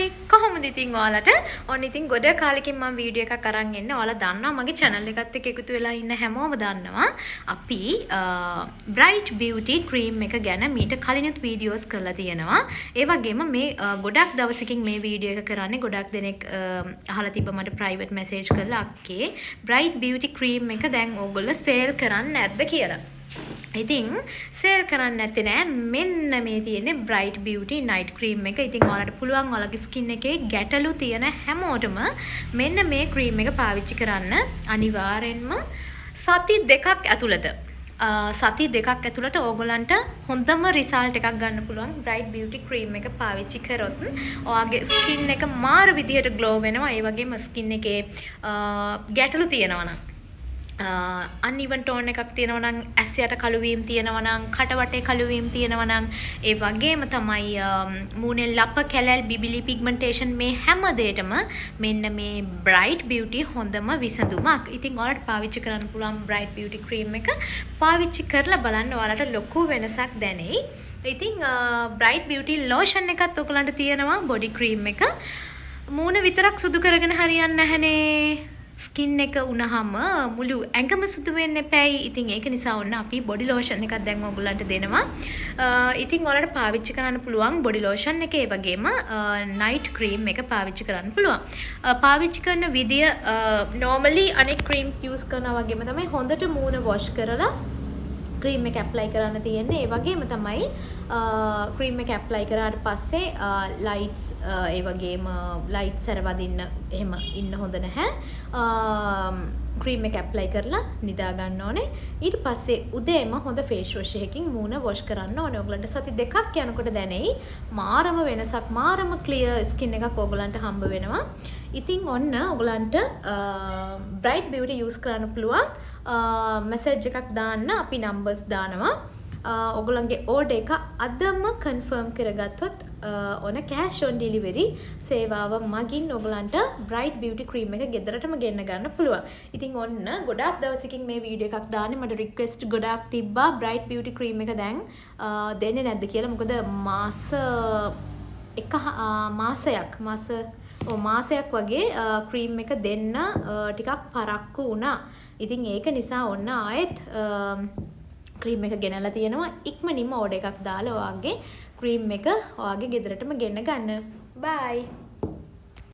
Hi, කොහොමද ඉතින් ඔයාලට? ඔන්න ඉතින් ගොඩ කාලෙකින් මම වීඩියෝ එකක් අරන් එන්නේ. ඔයාලා දන්නවා, මගේ channel එකත් එක්ක එකතු වෙලා ඉන්න හැමෝම දන්නවා, අපි Bright Beauty cream එක ගැන මීට කලිනුත් වීඩියෝස් කරලා තියෙනවා. ඒ වගේම මේ ගොඩක් දවසකින් මේ වීඩියෝ එක කරන්නේ. ගොඩක් දෙනෙක් අහලා තිබ්බ මට ප්‍රයිවට් මැසේජ් කරලා, අක්කේ, Bright Beauty cream එක දැන් ඕගොල්ලෝ සේල් කරන්නේ නැද්ද කියලා. ඉතින් සේල් කරන්න නැත්තේ නෑ. මෙන්න මේ තියෙන්නේ Bright Beauty Night Cream එක. ඉතින් ඔයාලට පුළුවන් ඔයාලගේ ස්කින් එකේ ගැටලු තියෙන හැමෝටම මෙන්න මේ ක්‍රීම් එක පාවිච්චි කරන්න. අනිවාර්යෙන්ම සති 2ක් ඇතුළත ඕගොල්ලන්ට හොඳම රිසල්ට් එකක් ගන්න පුළුවන් Bright Beauty cream එක පාවිච්චි කරොත්. ඔයාගේ ස්කින් එක මාර විදිහට ග්ලෝ වෙනවා. ඒ වගේම ස්කින් එකේ ගැටලු තියෙනවා නම්, අන්ඊවන් ටෝන් එකක් තියෙනවා නම්, ඇස් යට කළු වීම් තියෙනවා නම්, කට වටේ කළු වීම් තියෙනවා නම්, ඒ වගේම තමයි මූණේ ලප කැලැල්, බිබිලි, පිග්මන්ටේෂන්, මේ හැම දෙයකටම මෙන්න මේ Bright Beauty හොඳම විසඳුමක්. ඉතින් ඔයාලට පාවිච්චි කරන්න පුළුවන් Bright Beauty cream එක. පාවිච්චි කරලා බලන්න, ඔයාලට ලොකු වෙනසක් දැනෙයි. ඉතින් Bright Beauty lotion එකත් ඔයගොල්ලන්ට තියෙනවා, බොඩි ක්‍රීම් එක. මූණ විතරක් සුදු කරගෙන හරියන්නේ නැහනේ. ස්කින් එක වුණාම මුළු ඇඟම සුදු වෙන්න එපැයි. ඉතින් ඒක නිසා ඔන්න අපි බොඩි ලෝෂන් එකක් දැන් ඔයගොල්ලන්ට දෙනවා. ඉතින් ඔයාලට පාවිච්චි කරන්න පුළුවන් බොඩි ලෝෂන් එක, ඒ වගේම නයිට් ක්‍රීම් එක පාවිච්චි කරන්න පුළුවන්. පාවිච්චි කරන විදිය නෝමලි අනෙක් ක්‍රීම්ස් යූස් කරනවා වගේම තමයි. හොඳට මූණ වොෂ් කරලා ක්‍රීම් එක ඇප්ලයි කරන්න තියෙන්නේ. ඒ වගේම තමයි ක්‍රීම් එක ඇප්ලයි කරාට පස්සේ ලයිට්ස්, ඒ වගේම ලයිට් සැර වදින්න එහෙම ඉන්න හොඳ නැහැ. ක්‍රීම් එක ඇප්ලයි කරලා නිදා ගන්න ඕනේ. ඊට පස්සේ උදේම හොඳ ෆේස් වොෂ් එකකින් මූණ වොෂ් කරන්න ඕනේ. ඔයගලන්ට සති 2ක් යනකොට දැනෙයි මාරම වෙනසක්, මාරම ක්ලියර් ස්කින් එකක් ඔයගලන්ට හම්බ වෙනවා. ඉතින් ඔන්න ඔයගලන්ට බ්‍රයිට් බියුටි යූස් කරන්න පුළුවන්. මැසේජ් එකක් දාන්න, අපි නම්බර්ස් දානවා. ඔයගොල්ලන්ගේ ඕඩර් එක අදම කන්ෆර්ම් කරගත්තොත් ඔන කෑෂ් ඔන් ඩෙලිවරි සේවාව මගින් ඔයගලන්ට බ්‍රයිට් බියුටි ක්‍රීම් එක ගෙදරටම ගෙන්න ගන්න පුළුවන්. ඉතින් ඔන්න ගොඩාක් දවසකින් මේ වීඩියෝ එකක් දාන්නේ. මට රික්වෙස්ට් ගොඩාක් තිබ්බා බ්‍රයිට් බියුටි ක්‍රීම් එක දැන් දෙන්නේ නැද්ද කියලා. මොකද මාස එක මාසයක් මාස ඔව් මාසයක් වගේ ක්‍රීම් එක දෙන්න ටිකක් පරක්කු වුණා. ඉතින් ඒක නිසා ඔන්න ආයෙත් ක්‍රීම් එක ගෙනල්ලා තියෙනවා. ඉක්මනින්ම ඕඩර් එකක් දාලා ඔයාගේ ක්‍රීම් එක ඔයාගේ ගෙදරටම ගෙන්න ගන්න. බයි.